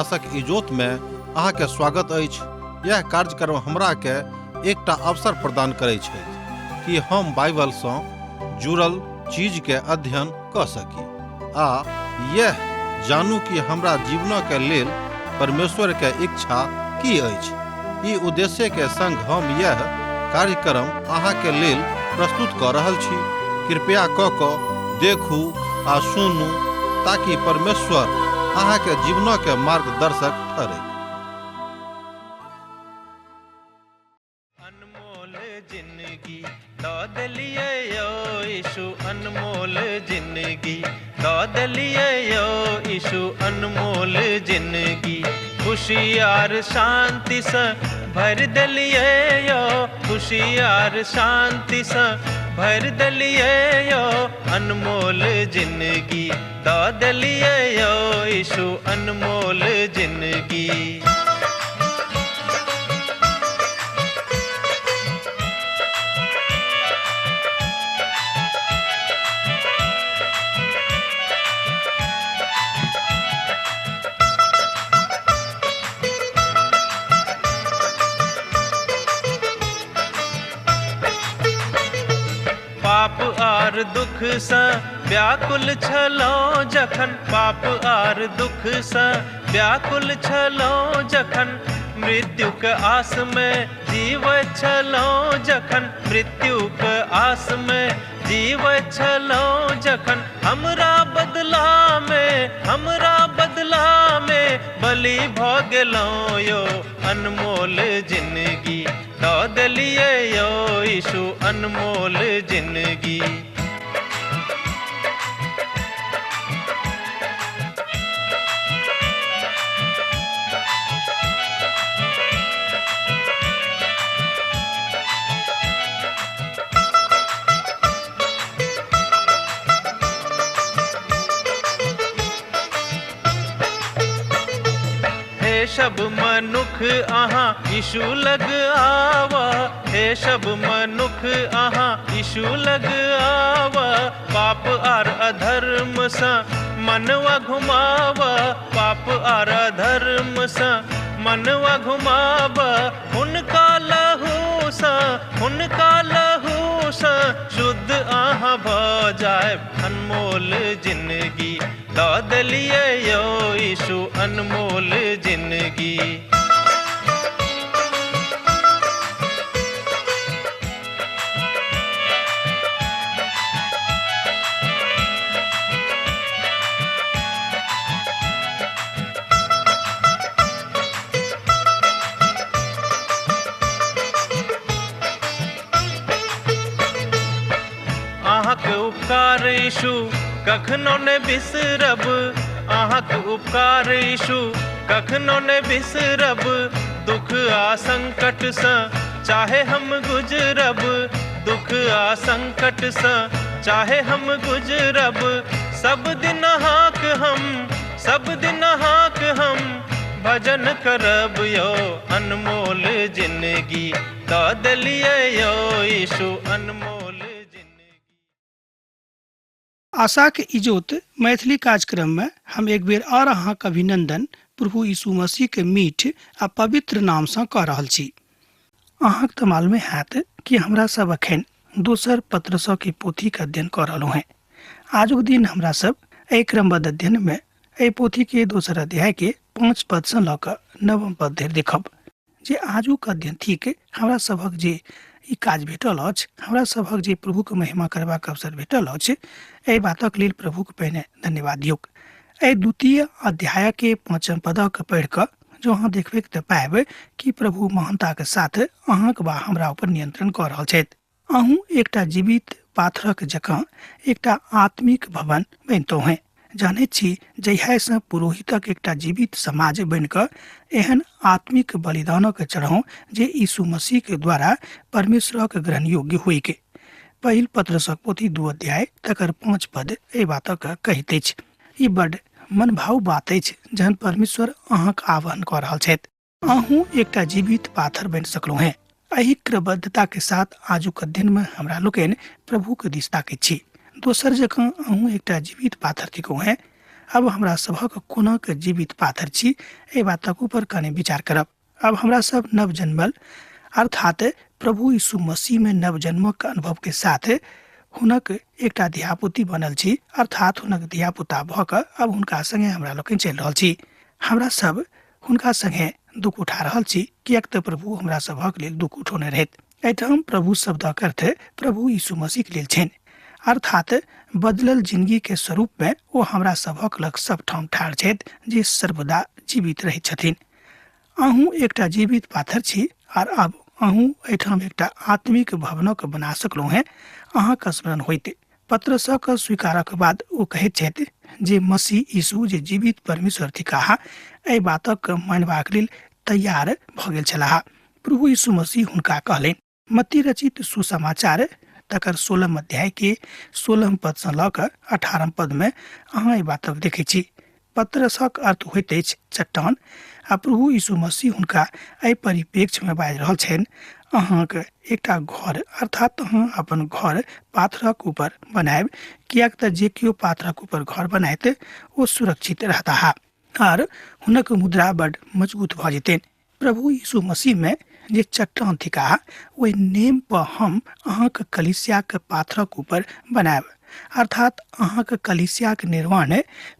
आशक इजोत में अहाँ के स्वागत अछि। यह कार्यक्रम हमरा के एकटा अवसर प्रदान करै छै कि हम बाइबल सँ जुड़ल चीज के अध्ययन क सकी आ यह जानू कि हमरा जीवन के लेल परमेश्वर के इच्छा की अछि। ई उद्देश्य के संग हम यह कार्यक्रम अहाँ के लेल प्रस्तुत क रहल छी। कृपया क क देखू आ सुनू ताकि परमेश्वर अहाँ के जीवन के मार्गदर्शक ठहरे। अनमोल जिंदगी दऽ देलियै यौ यीशु, अनमोल जिंदगी दऽ देलियै यौ यीशु, अनमोल जिंदगी खुशी आर शांति सँ भरि देलियै यौ, खुशी आर शांति सँ भरि देलियै यौ, अनमोल जिंदगी दऽ देलियै यौ यीशु, अनमोल जिंदगी। पाप आर दुख सँ व्याकुल छलहुँ जखन, पाप आर दुख सँ व्याकुल छलहुँ जखन, मृत्युक आस में जीवैत छलहुँ जखन, मृत्युक आस में जीवैत छलहुँ जखन, हमरा बदला में, हमरा बदला में बलि भऽ गेलहुँ यौ, अनमोल जिंदगी दऽ देलियै यौ यीशु, अनमोल जिंदगी। हे सब मनुख अहाँ यीशु लग आवा, हे सब मनुख अहाँ यीशु लग आवा, पाप आर अधर्म सँ मनवा घुमावा, पाप आर अधर्म सँ मनवा घुमावा, हुनका लहू सँ, हुनका लहू सँ शुद्ध अहाँ भऽ जायब, अनमोल जिंदगी दऽ देलियै यौ यीशु, अनमोल जिंदगी। अहाँके उपकार यीशु कखनो ने बिसरब, अहाँके उपकार यीशु कखनो ने बिसरब, दुख आ संकट सँ चाहे हम गुजरब, दुख आ संकट सँ चाहे हम गुजरब, सब दिन अहाँक हम, सब दिन अहाँक हम भजन करब यौ, अनमोल जिंदगी दऽ देलियै यौ यीशु, अनमोल जिंदगी। आशाक इजोत मैथिली कार्यक्रम में हम एक बेर और अहाँक अभिनंदन प्रभु यीशु मसीह के मीठ आ पवित्र नाम सँ कऽ रहल छी। अहाँक तऽ मालूमे हैत कि हमरा सब अखन दोसर पत्रसँ के पोथीके अध्ययन कऽ रहलहुँ हेँ। आजुक दिन हमरा सब एहि क्रमबद्ध अध्ययन में एहि पोथी के दोसर अध्याय के 5 पद सँ लऽ कऽ 9 पद धरि देखब। जे आजुक अध्ययन थिक, हमरा सभक जे ई काज भेटल अछि, हमरा सभक जे प्रभुके महिमा करबाक अवसर भेटल अछि, एहि बातक लेल प्रभुके पहिने धन्यवाद दियौक। एहि द्वितीय अध्याय के 5 पदक पढ़ि कऽ जो अहाँ देखबै तऽ पायब कि प्रभु महानताके साथ अहाँक वा हमरा ऊपर नियंत्रण कऽ रहल छथि। अहूँ एकटा जीवित पाथरक जकाँ एकटा आत्मिक भवन बनितहुँ हेँ। जानैत छी जहियासँ पुरोहितक एकटा जीवित समाज बनि कऽ एहन आत्मिक बलिदानक चढ़ाउ जे यीशु मसीह के द्वारा परमेश्वरक ग्रहण योग्य होइक। पहिल पत्रसक पोथी 2 अध्याय तकर 5 पद एहि बातक कहैत अछि। ई बड मनभाव बात अछि जहन परमेश्वर अहाँक आह्वान कऽ रहल छथि। अहूँ एकटा जीवित पाथर बनि सकलहुँ हेँ। एहि क्रमबद्धता के साथ आजुक अध्ययन में हमरा लोकनि प्रभु के दिस ताकैत छी। दोसर जकाँ अहूँ एकटा जीवित पाथर थिकहुँ हेँ। अब हमरा सभक कोना के जीवित पाथर छी, एहि बातक ऊपर कने विचार करब। अब हमरा सब नव जन्मल अर्थात प्रभु यीशु मसीह में नव जन्मक अनुभव के साथ हुनक एकटा धियापुती बनल छी, अर्थात हुनक धियापुता भऽ कऽ अब हुनका संगे हमरा लोकनि चलि रहल छी। हमरा सब हुनका संगे दुख उठा रहल छी, किएक तऽ प्रभु हमरा सभक लेल दुख उठौने रहैत। एहिठाम प्रभु शब्दक अर्थ प्रभु यीशु मसीह के लेल छनि, अर्थात बदलल जिंदगी के स्वरूप में ओ हमरा सभक लग सबठाम ठाढ़ छथि जे सर्वदा जीवित रहैत छथिन। अहूँ एकटा जीवित पाथर छी आर अब अहूँ एहिठाम एकटा आत्मिक भवनक बना सकलहुँ हेँ। अहाँके स्मरण होइत पत्रसक स्वीकारक बाद ओ कहैत छथि जे मसीह यीशु जे जीवित परमेश्वर थिकाह, एहि बातक मानबाक लेल तैयार भऽ गेल छलाह। प्रभु यीशु मसीह हुनका कहलनि। मत्ती रचित सुसमाचार तकर 16 अध्याय के 16 पद सँ लऽ कऽ 18 पद में अहाँ एहि बातक देखै छी। पत्रसक अर्थ होइत अछि चट्टान, आ प्रभु यीशु मसीह हुनका एहि परिप्रेक्ष्य में बाजि रहल छनि, अहाँक एकटा घर अर्थात अहाँ अपन घर पाथरक ऊपर बनायब, किएक तऽ जे केओ पाथरक ऊपर घर बनायत ओ सुरक्षित रहताह आर हुनक मुद्रा बड मजबूत भऽ जेतनि। प्रभु यीशु मसीह में जे चट्टान थिकाह ओहि नेम पर हम अहाँक कलीसियाक पाथरक ऊपर बनायब, अर्थात अहाँक कलीसियाक निर्माण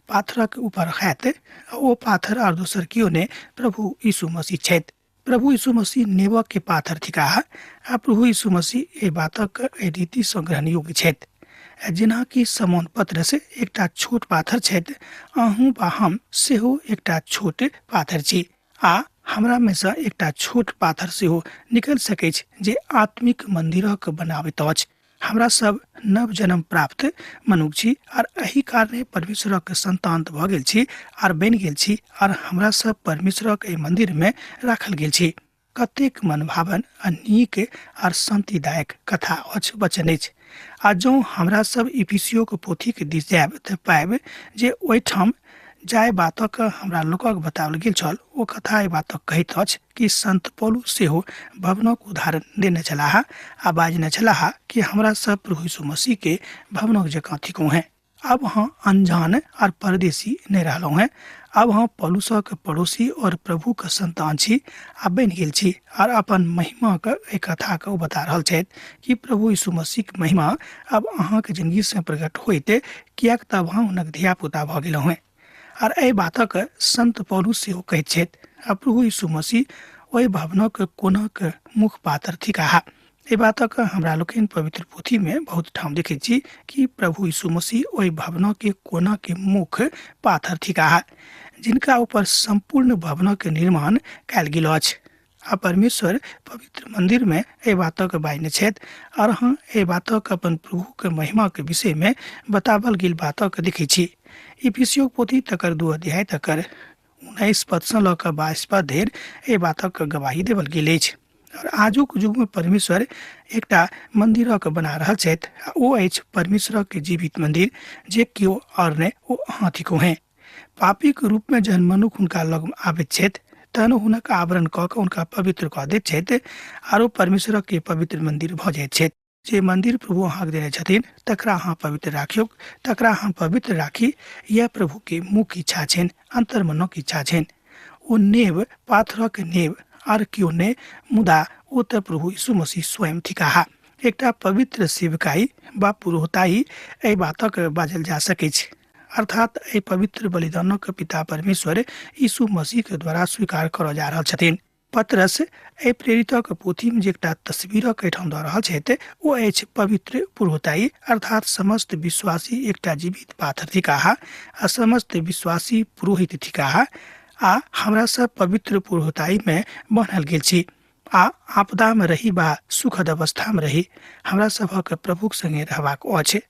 पाथरक ऊपर हैत। ओ पाथर आर दोसर केओ नहि प्रभु यीशु मसीह छथि। प्रभु यीशु मसीह नेबक के पाथर थिकाह आ प्रभु यीशु मसीह एहि बातक एहि रीति सँ ग्रहण योग्य छथि। जेना कि समौन पत्रस एकटा छोट पाथर छथि, अहूँ वा हम सेहो एकटा छोट पाथर छी आ हमरा में सँ एकटा छोट पाथर सेहो निकलि सकैछ जे आत्मिक मंदिरक बनाबैत अछि। हमरा सब नव जन्म प्राप्त मनुख छी आर एहि कारणे परमेश्वरक संतान भऽ गेल छी आर बनि गेल छी आर हमरा सब परमेश्वरक एहि मंदिर में राखल गेल छी। कतेक मनभावन आ नीक आर शांतिदायक कथा अछि, वचन अछि। आ जँ हमरा सब इफिसियोक पोथीक दिस जायब तऽ पायब जे ओहिठाम जाहि बातक हमरा लोकक बताओल गेल छल ओ कथा एहि बातक कहैत अछि कि संत पौलुस सेहो भवनक उदाहरण देने छलाह आ बाजने छलाह कि हमरा सब प्रभु यीशु मसीह के भवनक जकाँ थिकहुँ हेँ। अब अहाँ अनजान और परदेशी नहि रहलहुँ हेँ, अब अहाँ पौलुसक पड़ोसी और प्रभुक संतान छी आ बनि गेल छी। आर अपन महिमाक एहि कथाके ओ बता रहल छथि कि प्रभु यीशु मसीहक महिमा अब अहाँके जिंदगी से प्रकट होइत, किएक तऽ अब अहाँ हुनक धियापुता भऽ गेलहुँ हेँ। आर एहि बातक संत पौलुस सेहो कहैत छथि आ प्रभु यीशु मसीह ओहि भवनक कोनाक मुख पात्र थिकाह। एहि बातक हमरा लोकनि पवित्र पोथी में बहुत ठाम देखैत छी कि प्रभु यीशु मसीह ओहि भवनक के कोना के मुख पाथर थिकाह, जिनका ऊपर संपूर्ण भवनक निर्माण कयल गेल अछि। आ परमेश्वर पवित्र मंदिर में एहि बातक बाजने छथि और अहाँ एहि बातक अपन प्रभु के महिमा के विषय में बतावल गेल बातक देखै छी। इफिसियोक पोथी तकर 2 अध्याय तकर 19 पद सँ लऽ कऽ 22 पद धरि एहि बातक गवाही देवल गेल अछि। और आजुक युग में परमेश्वर एकटा मंदिरक बना रहल छथि आ ओ अछि परमेश्वरक जीवित मंदिर, जे केओ और नहि ओ अहाँ थिकहुँ हेँ। पापीक रूप में जहन मनुख हुनका लग आबैत छथि तहन हुनक आवरण कऽ कऽ हुनका पवित्र कऽ दैत छथि आरो परमेश्वरक के पवित्र मंदिर भऽ जाइत छथि। जे मंदिर प्रभु अहाँके देने छथिन तकरा अहाँ पवित्र राखियौक, तकरा अहाँ पवित्र राखी, यह प्रभु के मुख्य इच्छा छनि, अंतर्मनक इच्छा छनि। ओ नेव पाथरक नेव आर केओ नहि, मुदा ओ तऽ प्रभु यीशु मसीह स्वयं थिकाह। एकटा पवित्र सेवकाई वा पुरोहिताई एहि बातक बाजल जा सकैछ, अर्थात एहि पवित्र बलिदानक पिता परमेश्वर यीशु मसीह के द्वारा स्वीकार करल जा रहल छथिन। पतरस एहि प्रेरितक पोथीमे जे एकटा तस्वीरक एहिठाम दऽ रहल छथि ओ अछि पवित्र पुरोहिताई, अर्थात समस्त विश्वासी एकटा जीवित पाथर थिकाह आ समस्त विश्वासी पुरोहित थिकाह आ हमरा सब पवित्र पुरोहिताईमे बान्हल गेल छी आ आपदामे रही वा सुखद अवस्थामे रही हमरा सभक प्रभुक संगे रहबाक अछि।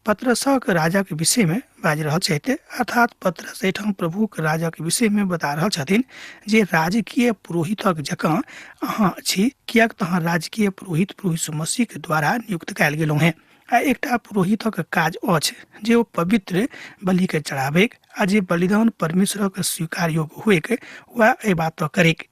पतरसक राजाक विषयमे बाजि रहल छथि, अर्थात पतरस एहिठाम प्रभुक राजाक विषयमे बता रहल छथिन जे राजकीय पुरोहितक जकाँ अहाँ छी, किएक तऽ अहाँ राजकीय पुरोहित प्रभु यीशु मसीहके द्वारा नियुक्त कयल गेलहुँ हेँ। आ एकटा पुरोहितक काज अछि जे ओ पवित्र बलिके चढ़ाबैक आ जे बलिदान परमेश्वरक स्वीकार योग्य होइक वएह एहि बात करैक।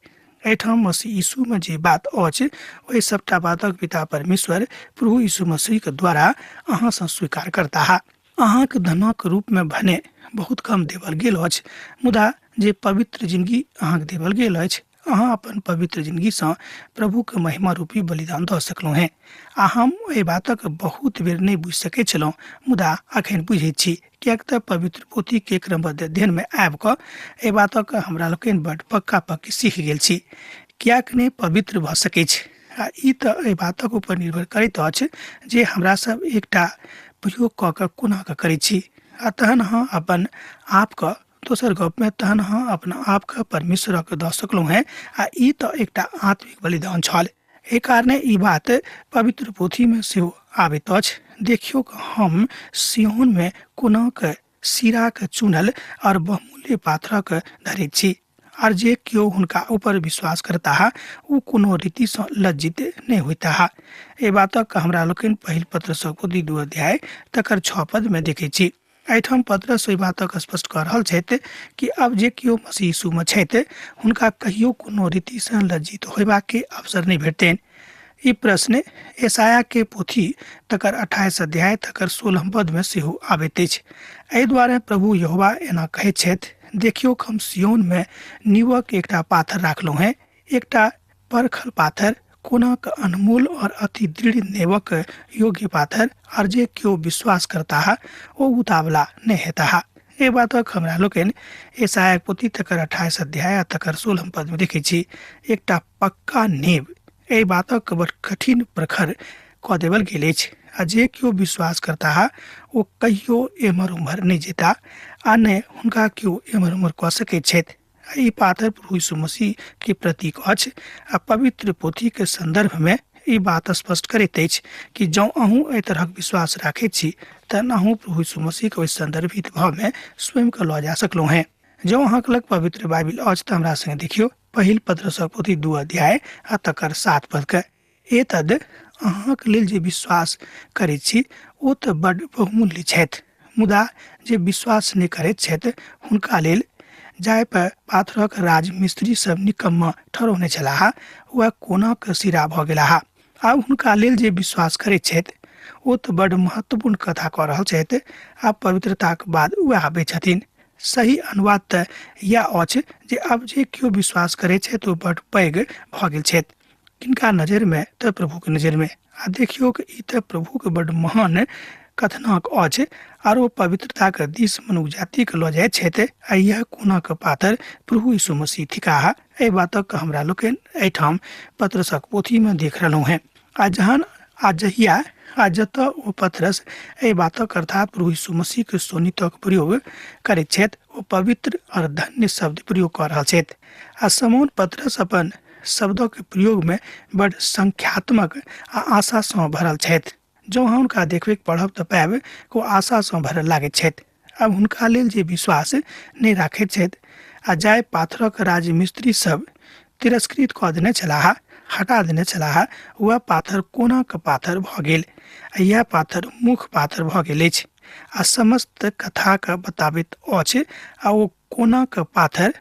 एहिठाम मसीह यीशुमे जे बात अछि ओहि सबटा बातक पिता परमेश्वर प्रभु यीशु मसीहके द्वारा अहाँसँ स्वीकार करताह। अहाँक धनक रूपमे भने बहुत कम देवल गेल अछि, मुदा जे पवित्र जिंदगी अहाँके देवल गेल अछि, अहाँ अपन पवित्र जिंदगीसँ प्रभुके महिमा रूपी बलिदान दऽ सकलहुँ हेँ। आ हम एहि बातक बहुत बेर नहि बुझि सकै छलहुँ, मुदा अखन बुझैत छी, किएक तऽ पवित्र पोथीके क्रमबद्ध अध्ययनमे आबि कऽ एहि बातक हमरा लोकनि बड्ड पक्का पक्की सीख गेल छी। किएक नहि पवित्र भऽ सकैत छै? आ ई तऽ एहि बातक ऊपर निर्भर करैत अछि जे हमरा सब एकटा प्रयोग कऽ कऽ कोना कऽ करै छी। आ तहन अहाँ अपन आपके दोसर गपमे तहन अहाँ अपना आपके परमेश्वरके दऽ सकलहुँ हेँ। आ ई तऽ एकटा आत्मिक बलिदान छल। एहि कारणे ई बात पवित्र पोथीमे सेहो आबैत अछि, देखियौ हम सियोनमे कोना कऽ सिराके चुनल आओर बहुमूल्य पाथरक धरैत छी, आर जे केओ हुनका ऊपर विश्वास करताह ओ कोनो रीतिसँ लज्जित नहि होइताह। एहि बातक हमरा लोकनि पहिल पत्रसँ पोथी 2 अध्याय तकर 6 पदमे देखैत छी। एहिठाम पत्रस ओहि बातक स्पष्ट कऽ रहल छथि कि आब जे केओ मसीह यीशुमे छथि हुनका कहियो कोनो रीतिसँ लज्जित होयबाके अवसर नहि भेटतनि। ई प्रश्न यशायाह के पोथी तकर 28 अध्याय तकर 16 पद में सेहो आबैत अछि। एहि दुआरे प्रभु यहोवा एना कहैत छथि, देखियौ हम सियोन में नींवक एकटा पाथर राखलहुँ हेँ, एकटा परखल पाथर, कोनाक अनमोल और अति दृढ़ नेवक योग्य पाथर, और जे केओ विश्वास करताह ओ उतावला नहि हेताह। एहि बातक हमरा लोकनि यशायाह पोथी तकर 28 अध्याय आ तकर 16 पद में देखै छी। एकटा पक्का नेव एहि बातक बड़ कठिन प्रखर कऽ देवल गेल अछि, आ जे केओ विश्वास करताह ओ कहियो एम्हर उम्हर नहि जेता आ नहि हुनका केओ एम्हर उम्हर कऽ सकैत छथि। ई पाथर प्रभु यीशु मसीह के प्रतीक अछि आ पवित्र पोथी के संदर्भ में ई बात स्पष्ट करैत अछि कि जँ अहूँ एहि तरहक विश्वास राखैत छी तहन अहूँ प्रभु यीशु मसीह के ओहि संदर्भित भाव में स्वयं के लऽ जा सकलहुँ हेँ। जँ अहाँके लग पवित्र बाइबिल अछि तऽ हमरा संगे देखियौ पहिल पत्रसक पोथी 2 अध्याय आ तकर 7 पद के। एतद अहाँके लेल जे विश्वास करैत छी ओ तऽ बड्ड बहुमूल्य छथि, मुदा जे विश्वास नहि करैत छथि हुनका लेल जाहि पर पाथरक राजमिस्त्री सब निकम्मा ठहरौने छलाह वएह कोना के सिरा भऽ गेलाह। आब हुनका लेल जे विश्वास करैत छथि ओ तऽ बड्ड महत्वपूर्ण कथा कऽ रहल छथि आ पवित्रताक बाद वएह आबै छथिन। सही अनुवाद तऽ इएह अछि जे आब जे केओ विश्वास करैत छथि ओ बड्ड पैघ भऽ गेल छथि। किनका नजरिमे? तऽ प्रभुके नजरिमे। आ देखियौ ई तऽ प्रभुके बड्ड महान कथनक अछि आर ओ पवित्रताक दिस मनुख जातिके लऽ जाइत छथि आ इएह कोनाक पाथर प्रभु यीशु मसीह थिकाह। एहि बातक हमरा लोकनि एहिठाम पत्रसक पोथीमे देख रहलहुँ हेँ। आ जहन आ जहिया आ जतऽ ओ पत्रस एहि बातक अर्थात प्रभु यीशु मसीहके शोणितक प्रयोग करैत छथि ओ पवित्र आओर धन्य शब्द प्रयोग कऽ रहल छथि। आ समौन पत्रस अपन शब्दक प्रयोगमे बड्ड संख्यात्मक आ आशासँ भरल छथि। जँ अहाँ हुनका देखबै पढ़ब तऽ पायब ओ आशासँ भरल लागैत छथि। आब हुनका लेल जे विश्वास नहि राखैत छथि आ जाहि पाथरक राजमिस्त्री सब तिरस्कृत कऽ देने छलाह, हटा देने छलाह, वएह पाथर कोनाक पाथर भऽ गेल आ इएह पाथर मुख्य पाथर भऽ गेल अछि आ समस्त कथाके बताबैत अछि आ ओ कोनाक पाथर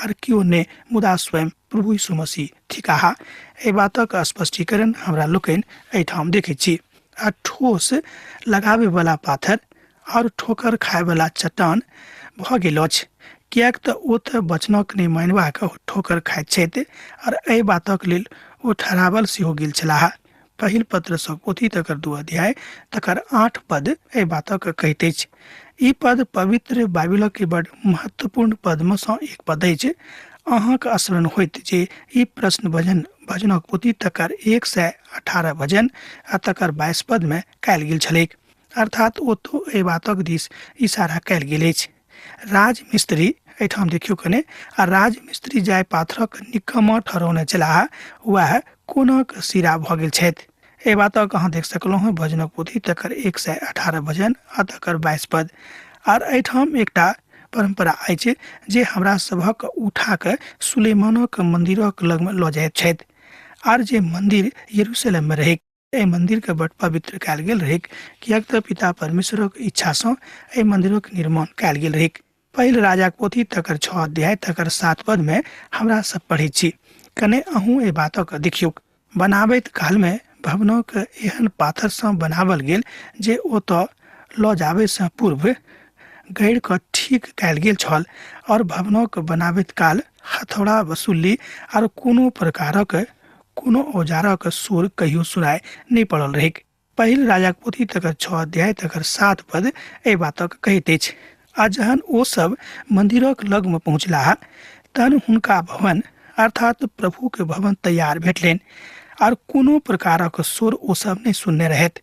आर केओ नहि मुदा स्वयं प्रभु यीशु मसीह थिकाह। एहि बातक स्पष्टीकरण हमरा लोकनि एहिठाम देखैत छी। आ ठोस लगाबैवला पाथर आओर ठोकर खायवला चट्टान भऽ गेल अछि, किएक तऽ ओ तऽ वचनक नहि मानबाक ठोकर खाइत छथि आओर एहि बातक लेल ओ ठहरावल सेहो गेल छलाह। पहिल पत्रसक पोथी तकर 2 अध्याय तकर 8 पद एहि बातक कहैत अछि। ई पद पवित्र बाइबिलक के बड महत्वपूर्ण पदमे सँ एक पद अछि। अहाँक स्मरण होइत जे ई प्रश्न भजनक पोथी तकर 118 भजन आ तकर 22 पद मे कयल गेल छलैक, अर्थात ओतौ एहि बातक दिस इशारा कयल गेल अछि। राजमिस्त्री एहिठाम देखियौ कने, आ राजमिस्त्री जाहि पाथरक निकम्मा ठहरौने छलाह वएह कोनाक सिरा भऽ गेल छथि। एहि बातक अहाँ देख सकलहुँ हेँ भजनक पोथी तकर 118 भजन आ तकर 22 पद। आर एहिठाम एकटा परम्परा अछि जे हमरा सभक उठा कऽ सुलेमानक मन्दिरक लगमे लऽ जाइत छथि, आर जे मन्दिर यरूशलेममे रहैक। एहि मन्दिरके बड पवित्र कयल गेल रहैक, किएक तऽ पिता परमेश्वरक इच्छासँ एहि मन्दिरक निर्माण कयल गेल रहैक। पहिल राजाक पोथी तकर 6 अध्याय तकर 7 पदमे हमरा सब पढ़ैत छी। कने अहूँ एहि बातक देखियौक। बनाबैत कालमे भवनक एहन पाथरसँ बनावल गेल जे ओतऽ लऽ जाबैसँ पूर्व गढ़ि कऽ ठीक कयल गेल छल और भवनक बनाबैत काल हथौड़ा, वसूली आर कोनो प्रकारक कोनो औजारक शोर कहियो सुनाय नहि पड़ल रहैक। पहिल राजाक पोथी तकर 6 अध्याय तकर 7 पद एहि बातक कहैत अछि। आ जहन ओ सब मंदिरक लगमे पहुँचलाह तहन हुनका भवन अर्थात प्रभु के भवन तैयार भेटलनि और कोनो प्रकारक शोर ओ सब नहि सुनने रहथि।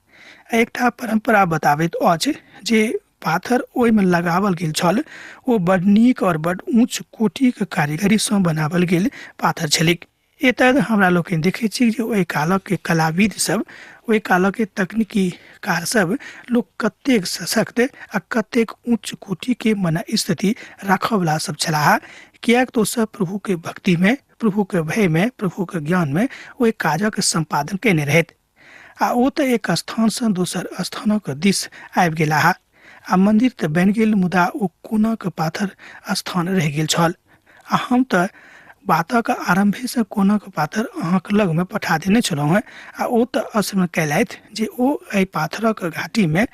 एकटा परंपरा बताबैत अछि जे पाथर ओहिमे लगावल गेल छल ओ बड नीक और बड ऊँच कोटिक कारीगरीसँ बनावल गेल पाथर छलैक। एतय हमरा लोकनि देखै छी जे ओहि कालक के कलाविद सब, ओहि कालक के तकनीकी कार सब लोक कतेक सशक्त आ कतेक उच्च कोटि के मन स्थिति राखऽवला सब छलाह, किएक तऽ ओ सब प्रभु के भक्ति में, प्रभु के भय में, प्रभु के ज्ञान में ओहि काजक सम्पादन कयने रहथि। आ ओ तऽ एक स्थानसँ दोसर स्थानक दिस आबि गेलाह आ मंदिर तऽ बनि गेल, मुदा ओ कोनाक पाथर स्थान रहि गेल छल। आ हम तऽ बातक आरम्भेसँ कोनाक पाथर अहाँक लगमे पठा देने छलहुँ हेँ आ ओ तऽ असलमे कयलथि जे ओ एहि पाथरक घाटीमे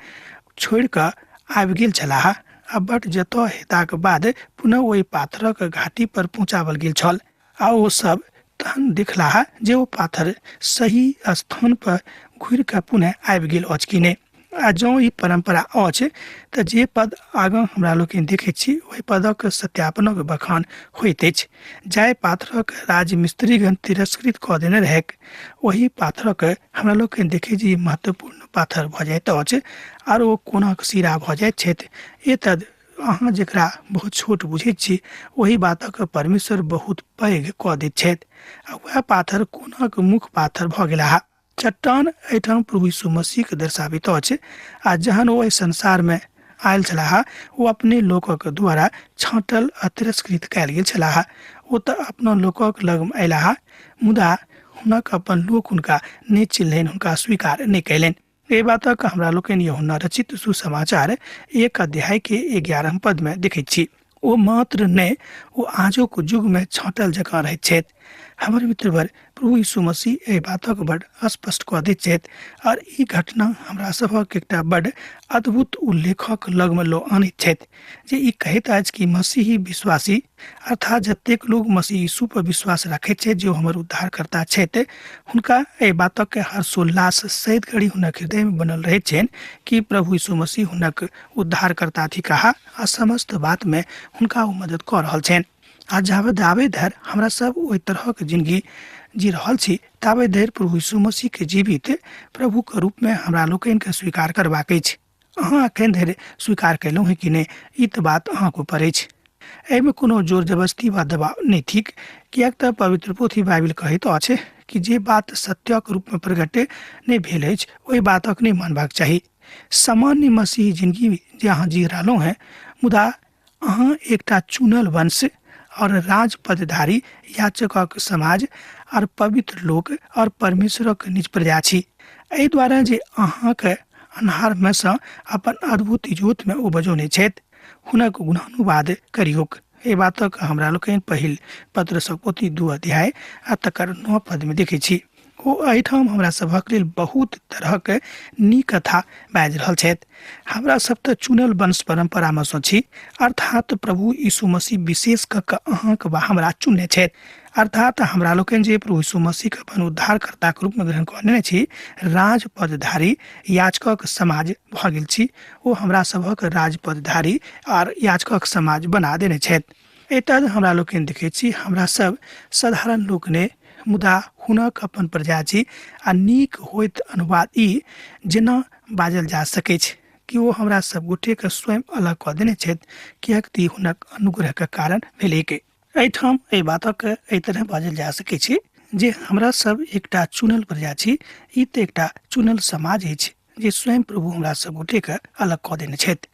छोड़ि कऽ आबि गेल छलाह आ बट जतऽ हेताक बाद पुनः ओहि पाथरक घाटी पर पहुँचाओल गेल छल। आ ओ सब तहन देखलाह जे ओ पाथर सही स्थान पर घुरि कऽ पुनः आबि गेल अछि कि नहि। आ जँ ई परम्परा अछि तऽ जे पद आगाँ हमरा लोकनि देखैत छी ओहि पदक सत्यापनक बखान होइत अछि। जाहि पाथरक राजमिस्त्रीगण तिरस्कृत कऽ देने रहैक ओहि पाथरक हमरा लोकनि देखैत छी महत्वपूर्ण पाथर भऽ जाइत अछि आर ओ कोनाक सिरा भऽ जाइत छथि। एतद अहाँ जकरा बहुत छोट बुझैत छी ओहि बातक परमेश्वर बहुत पैघ कऽ दैत छथि आ वएह पाथर कोनाक मुख्य पाथर भऽ गेलाह। चट्टान एहिठाम प्रभु यीशु मसीहके दर्शाबैत अछि आ जहन ओ एहि संसारमे आयल छलाह ओ अपने लोकक द्वारा छाँटल आ तिरस्कृत कयल गेल छलाह। ओ तऽ अपना लोकक लगमे अयलाह, मुदा हुनक अपन लोक हुनका नहि चिन्हलनि, हुनका स्वीकार नहि कयलनि। एहि बातक हमरा लोकनि यूहन्ना रचित सुसमाचार 1 अध्याय के 11 पद में देखैत छी। ओ मात्र नहि, ओ आजुक युग में छाँटल जकाँ रहैत छथि। हमर मित्रवर, प्रभु यीशु मसीह एहि बातक बड स्पष्ट कऽ दैत छथि और ई घटना हमरा सभक एकटा बड अद्भुत उल्लेखक लगमे लऽ आनैत छथि जे ई कहैत अछि कि मसीही विश्वासी अर्थात जतेक लोग मसीह यीशु पर विश्वास रखैत छथि जे ओ हमर उद्धारकर्ता छथि, हुनका एहि बातक हर्षोल्लास सहित घड़ी हुनक हृदय में बनल रहैत छनि कि प्रभु यीशु मसीह हुनक उद्धारकर्ता थिकाह आ समस्त बात में हुनका ओ मदद कऽ रहल छनि। आ जाबे दाबे धरि हमरा सब ओहि तरहक जिंदगी जी रहल छी ताबे धरि प्रभु यीशु मसीह के जीवित प्रभु के रूप में हमरा लोकनि के स्वीकार करबाक अछि। अहाँ एखन धरि स्वीकार कयलहुँ हेँ कि नहि, ई तऽ बात अहाँके ऊपर अछि। एहिमे कोनो जोर जबरदस्ती वा दबाव नहि थिक, किएक तऽ पवित्र पोथी बाइबिल कहैत अछि कि जे बात सत्यक रूपमे प्रकट नहि भेल अछि ओहि बातक नहि मानबाक चाही। सामान्य मसीही जिंदगी जे अहाँ जी रहलहुँ हेँ, मुदा अहाँ एकटा चुनल वंश और राजपदधारी याचकक समाज और पवित्र लोक और परमेश्वरक निज प्रजा छी। एहि द्वारा जे अहाँके अन्हारमे सँ अपन अद्भुत इजोतमे ओ बजौने छथि, हुनक गुणानुवाद करियौक। एहि बातक हमरा लोकनि पहिल पत्रसक पोथी 2 अध्याय आ तकर 9 पदमे देखै छी। ओ एहिठाम हमरा सभक लेल बहुत तरहक नीक कथा बाजि रहल छथि। हमरा सब तऽ चुनल वंश परम्परामे सँ छी, अर्थात प्रभु यीशु मसीह विशेष कऽ कऽ अहाँके वा हमरा चुनने छथि। अर्थात हमरा लोकनि जे प्रभु यीशु मसीहके अपन उद्धारकर्ताके रूपमे ग्रहण कऽ लेने छी, राजपदधारी याचकक समाज भऽ गेल छी। ओ हमरा सभक राजपदधारी आर याचकक समाज बना देने छथि। एतय हमरा लोकनि देखै छी हमरा सब साधारण लोक नहि, मुदा हुनक अपन प्रजा छी आ नीक होइत अनुवाद ई जेना बाजल जा सकैछ कि ओ हमरा सब गोटेके स्वयं अलग कऽ देने छथि, किएक तऽ ई हुनक अनुग्रहके कारण भेलैक। एहिठाम एहि बातक एहि तरह बाजल जा सकै छै जे हमरा सब एकटा चुनल प्रजा छी, ई तऽ एकटा चुनल समाज अछि जे स्वयं प्रभु हमरा सब गोटेके अलग कऽ देने छथि।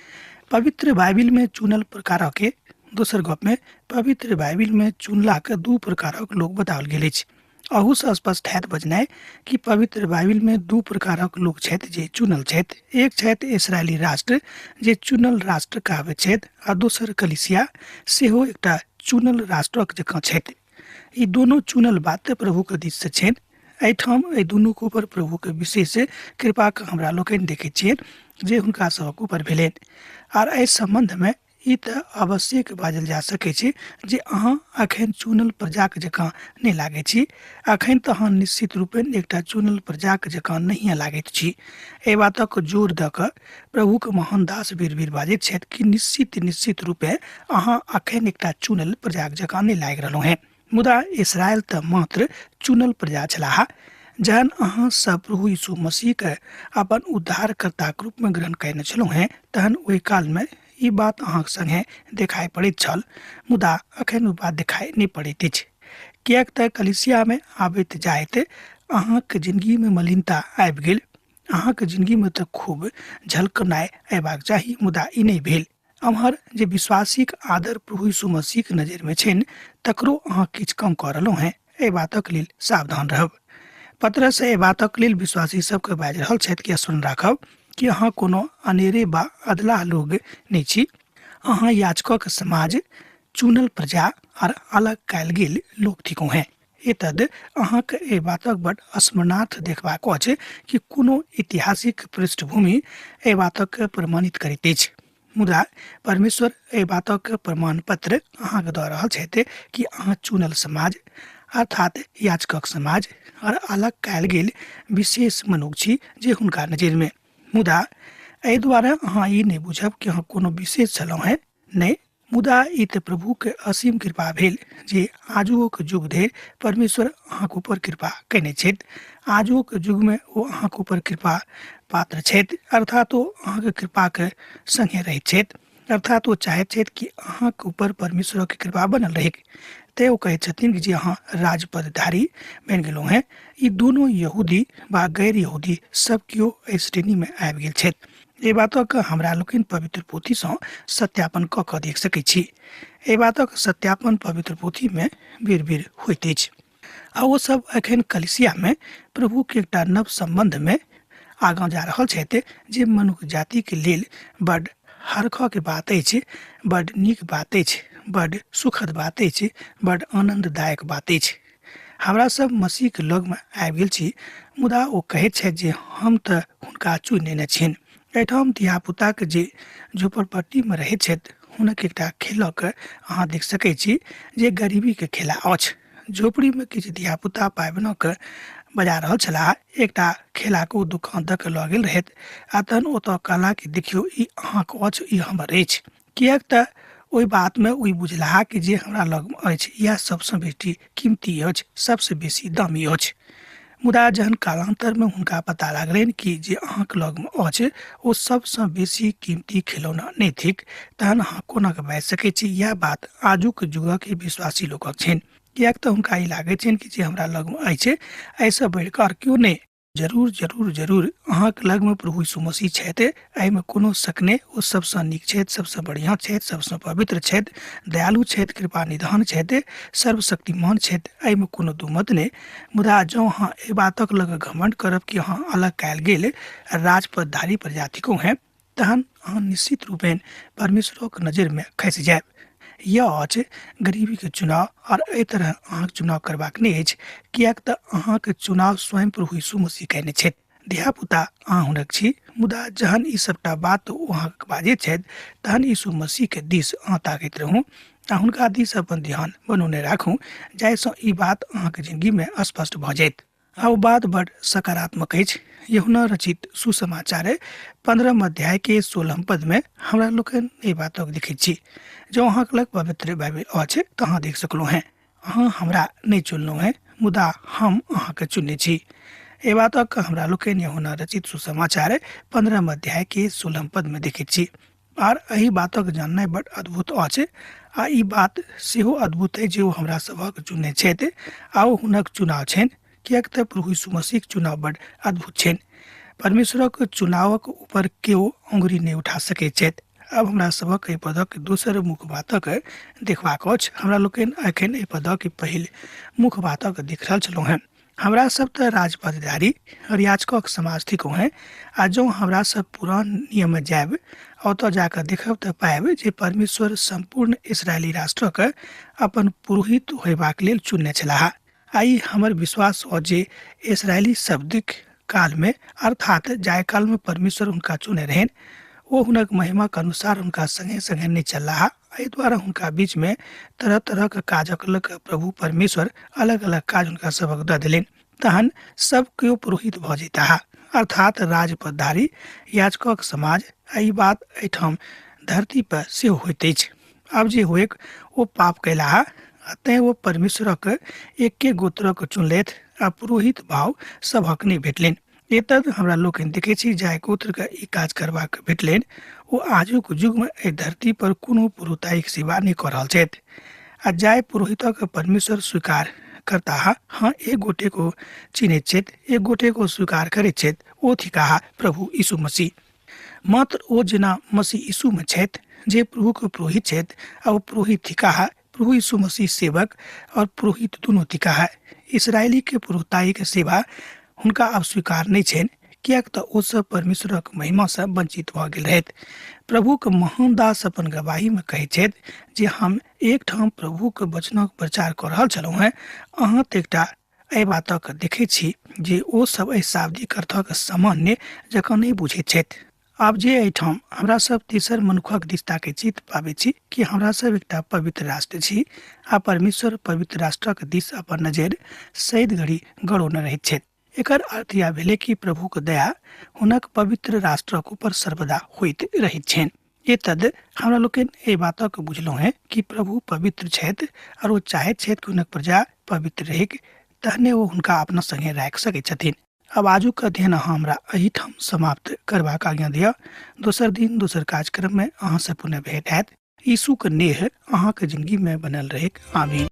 पवित्र बाइबिलमे चुनल प्रकारके दोसर गपमे पवित्र बाइबिलमे चुनलाके 2 प्रकारक लोक बताओल गेल अछि। अहूसँ स्पष्ट हैत बजनाइ कि पवित्र बाइबिलमे 2 प्रकारक लोक छथि जे चुनल छथि। एक छथि इसराइली राष्ट्र जे चुनल राष्ट्र कहबैत छथि आ दोसर कलीसिया सेहो एकटा चुनल राष्ट्रक जकाँ छथि। ई दोनो चुनल बात प्रभुके दिससँ छनि। एहिठाम एहि दुनूके ऊपर प्रभुके विशेष कृपाके हमरा लोकनि देखै छियनि। जे हुनका सभक ऊपर भेलनि। आर एहि सम्बन्धमे ई तऽ अवश्यक बाजल जा सकै छै जे अहाँ अखन चुनल प्रजाक जकाँ नहि लागै छी। अखन तऽ अहाँ निश्चित रूपेण एकटा चुनल प्रजाक जकाँ नहिए लागैत छी। एहि बातक जोर दऽ कऽ प्रभुक महान दास बेर बेर बाजैत छथि कि निश्चित निश्चित रूपे अहाँ अखन एकटा चुनल प्रजाक जकाँ नहि लागि रहलहुँ हेँ। मुदा इसराइल तऽ मात्र चुनल प्रजा छलाह। जहन अहाँ सब प्रभु यीशु मसीहके अपन उद्धारकर्ताक रूपमे ग्रहण कयने छलहुँ हेँ तहन ओहि कालमे ई बात अहाँक संगे देखाइ पड़ैत छल, मुदा अखन ओ बात देखाइ नहि पड़ैत अछि, किएक तऽ कलीसियामे आबैत जाइत अहाँक जिनगीमे मलिनता आबि गेल। अहाँक जिनगीमे तऽ खूब झलकनाइ अयबाक चाही, मुदा ई नहि भेल। एम्हर जे विश्वासीक आदर प्रभु यीशु मसीहक नजरिमे छनि तकरो अहाँ किछु कम कऽ रहलहुँ हेँ। एहि बातक लेल सावधान रहब। पतरस एहि बातक लेल विश्वासी सबके बाजि रहल छथि कि स्मरण राखब कि अहाँ कोनो अनेरे बा अधलाह लोग नहि छी। अहाँ याचकक समाज, चुनल प्रजा आर अलग कयल गेल लोक थिकहुँ हेँ। एतद अहाँके एहि बातक बड स्मरणार्थ देखबाक अछि कि कोनो ऐतिहासिक पृष्ठभूमि एहि बातक प्रमाणित करैत अछि, मुदा परमेश्वर एहि बातक प्रमाण पत्र अहाँके दऽ रहल छथि कि अहाँ चुनल समाज अर्थात याचकक समाज और अलग कयल गेल विशेष मनुख छी जे हुनका नजरिमे। मुदा एहि दुआरे अहाँ ई नहि बुझब कि अहाँ कोनो विशेष छलहुँ हेँ, नहि, मुदा ई तऽ प्रभुके असीम कृपा भेल जे आजुओक युग धरि परमेश्वर अहाँके ऊपर कृपा कयने छथि। आजुओक युगमे ओ अहाँके ऊपर कृपा पात्र छथि, अर्थात ओ अहाँके कृपाके सङ्गे रहैत छथि, अर्थात ओ चाहैत छथि कि अहाँके ऊपर परमेश्वरके कृपा बनल रहै। तेँ ओ कहैत छथिन कि जे अहाँ राजपदधारी बनि गेलहुँ हेँ। ई दुनू यहूदी वा गैर यहूदी सब केओ एहि श्रेणीमे आबि गेल छथि। एहि बातक हमरा लोकनि पवित्र पोथीसँ सत्यापन कऽ कऽ देख सकैत छी। एहि बातक सत्यापन पवित्र पोथीमे बेर बेर होइत अछि। आ ओ सब एखन कलिसियामे प्रभुके एकटा नव सम्बन्धमे आगाँ जा रहल छथि जे मनुख जातिके लेल बड हरखके बात अछि, बड नीक बात अछि, बड सुखद बात अछि, बड आनन्ददायक बात अछि। हमरा सब मसीहके लगमे आबि गेल छी, मुदा ओ कहैत छथि जे हम तऽ हुनका चुनि नेने छियनि। एहिठाम धियापुताके जे झोपड़पट्टीमे रहैत छथि हुनक एकटा खेलक अहाँ देख सकै छी जे गरीबीके खेला अछि। झोपड़ीमे किछु धियापुता पाबनिक बजा रहल छलाह। एकटा खेलाके ओ दुकान दऽ कऽ लऽ गेल रहथि आ तहन ओतऽ कहला कि देखियौ ई अहाँके अछि, ई हमर अछि। किएक तऽ ओहि बातमे ओ बुझलाह कि जे हमरा लगमे अछि इएह सबसँ बेसी कीमती अछि, सबसँ बेसी दामी अछि। मुदा जहन कालान्तरमे हुनका पता लागलनि कि जे अहाँके लगमे अछि ओ सबसँ बेसी कीमती खिलौना नहि थिक, तहन अहाँ कोना कऽ बाजि सकै छी? इएह बात आजुक युगक विश्वासी लोकक छनि, किएक तऽ हुनका ई लागैत छनि कि जे हमरा लगमे अछि एहिसँ बढ़ि कऽ आओर केओ नहि। जरूर जरूर जरूर अहाँके लगमे प्रभु यीशु मसीह छथि, एहिमे कोनो शक नहि। ओ सबसँ नीक छथि, सबसँ बढ़िआँ छथि, सबसँ पवित्र छथि, दयालु छथि, कृपा निधान छथि, सर्वशक्तिमान छथि, एहिमे कोनो दुमत नहि। मुदा जँ अहाँ एहि बातक लग घमण्ड करब कि अहाँ अलग कयल गेल राजपदधारी प्रजातिको हैं, तहन अहाँ निश्चित रूपेण परमेश्वरक नजरिमे खसि जायब। यह अछि गरीबीके चुनाव, और एहि तरह अहाँके चुनाव करबाक नहि अछि, किएक तऽ अहाँके चुनाव स्वयं प्रभु यीशु मसीह कयने छथि। धियापुता अहाँ हुनक छी, मुदा जहन ई सबटा बात ओ अहाँके बाजैत छथि तहन यीशु मसीहके दिस अहाँ ताकैत रहू आ हुनका दिस अपन ध्यान बनौने राखू, जाहिसँ ई बात अहाँके जिंदगीमे स्पष्ट भऽ जायत। आ ओ बात बड सकारात्मक अछि। यूहन्ना रचित सुसमाचार 15 अध्याय के 16 पद में हमरा लोकनि एहि बातक देखैत छी। जँ अहाँके लग पवित्र बाइबिल अछि तऽ अहाँ देख सकलहुँ हेँ। अहाँ हमरा नहि चुनलहुँ हेँ, मुदा हम अहाँके चुनने छी। एहि बातक हमरा लोकनि यूहन्ना रचित सुसमाचार 15 अध्याय के 16 पद में देखैत छी। आर एहि बातक जाननाइ बड अद्भुत अछि, आ ई बात सेहो अद्भुत अछि जे ओ हमरा सभक चुनने छथि आ ओ हुनक चुनाव छनि, किएक तऽ प्रभु यीशु मसीहक चुनाव बड अद्भुत छनि। परमेश्वरक चुनावक ऊपर केओ अंगुरी नहि उठा सकैत छथि। अब हमरा सभक एहि पदक दोसर मुख्य बातक देखबाक अछि। हमरा लोकनि एखन एहि पदक पहिल मुख्य बातक देख रहल छलहुँ हेँ। हमरा सब तऽ राजपदधारी और याचकक समाज थिकहुँ हेँ, आ जँ हमरा सब पुरान नियम में जायब ओतऽ जाकऽ देखब तऽ पायब जे परमेश्वर सम्पूर्ण इसराइली राष्ट्रक अपन पुरोहित होयबाक लेल चुनने छलाह। आ ई हमर विश्वास अछि जे इसराइली शब्दक कालमे, अर्थात जाहि कालमे परमेश्वर हुनका चुने रहनि, ओ हुनक महिमाक अनुसार हुनका संगे संगे नहि चललाह। एहि द्वारा हुनका बीचमे तरह तरहक काजक लऽ कऽ प्रभु परमेश्वर अलग अलग काज हुनका सभक दऽ देलनि। तहन सब केओ पुरोहित भऽ जैताह, अर्थात राजपदधारी याजकक समाज। आ ई बात एहिठाम धरती पर सेहो होइत अछि। आब जे होइक, ओ पाप कयलाह आ तेँ ओ परमेश्वरक एके गोत्रक चुनलथि आ पुरोहित भाव सभक नहि भेटलनि। एतद हमरा लोकनि देखै छी, जाहि गोत्रके ई काज करबाक भेटलनि ओ आजुक युगमे एहि धरती पर कोनो पुरोहिताइक सेवा नहि कऽ रहल छथि। आ जाहि पुरोहितक परमेश्वर स्वीकार करताह, हँ, एक गोटेक ओ चिन्हैत छथि, एक गोटेक ओ स्वीकार करैत छथि, ओ थिकाह प्रभु यीशु मसीह। मात्र ओ जेना मसीह यीशुमे छथि, जे प्रभुक पुरोहित छथि, आ ओ पुरोहित थिकाह। प्रभु यीशु मसीह सेवक और पुरोहित दुनू थिकाह। इसराइली के पुरोहिताइक सेवा हुनका आब स्वीकार नहि छनि, किएक तऽ ओ सब परमेश्वरक महिमासँ वंचित भऽ गेल रहथि। प्रभुक महान दास अपन गवाहीमे कहैत छथि जे हम एकठाम प्रभुक वचनक प्रचार कऽ रहल छलहुँ हेँ, अहाँ तऽ एकटा एहि बातक देखैत छी जे ओ सब एहि शाब्दिक अर्थक सामान्य जकाँ नहि बुझैत छथि। आब जे एहिठाम हमरा सब तेसर मनुखक दिस ताकैत छी तऽ पाबैत छी कि हमरा सब एकटा पवित्र राष्ट्र छी आ परमेश्वर पवित्र राष्ट्रक दिस अपन नजरि सैद घड़ी गड़ौने रहैत छथि। एकर अर्थ यह भेलै कि प्रभुक दया हुनक पवित्र राष्ट्रक ऊपर सर्वदा होइत रहैत छनि। एतद हमरा लोकनि एहि बातक बुझलहुँ हेँ कि प्रभु पवित्र छथि और ओ चाहैत छथि कि हुनक प्रजा पवित्र रहैक, तहने ओ हुनका अपना संगे राखि सकैत छथिन। आब आजुक अध्ययन अहाँ हमरा एहिठाम समाप्त करबाक आज्ञा दिअ। दोसर दिन दोसर कार्यक्रम में अहाँ से पुनः भेंट हैत। यीशुक नेह अहाँके जिंदगी में बनल रहैक। आमीन।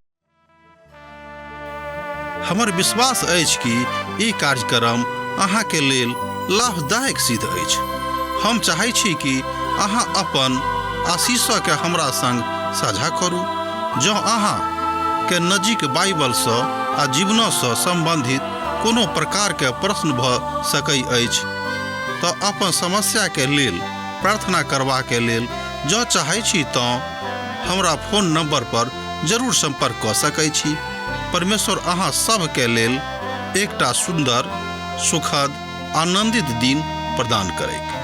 हमर विश्वास अछि कि ई कार्यक्रम अहाँके लेल लाभदायक सिद्ध अछि। हम चाहै छी कि अहाँ अपन आशीषके हमरा संग साझा करू। जँ अहाँ के नजीक बाइबलसँ आ जीवनसँ सम्बन्धित कोनो प्रकारके प्रश्न भऽ सकै अछि तऽ अपन समस्याके लेल प्रार्थना करबाके लेल जँ चाहै छी तँ हमरा फोन नंबर पर जरूर संपर्क कऽ सकै छी। परमेश्वर अहाँ सभके लेल एकटा सुन्दर, सुखद, आनंदित दिन प्रदान करैक।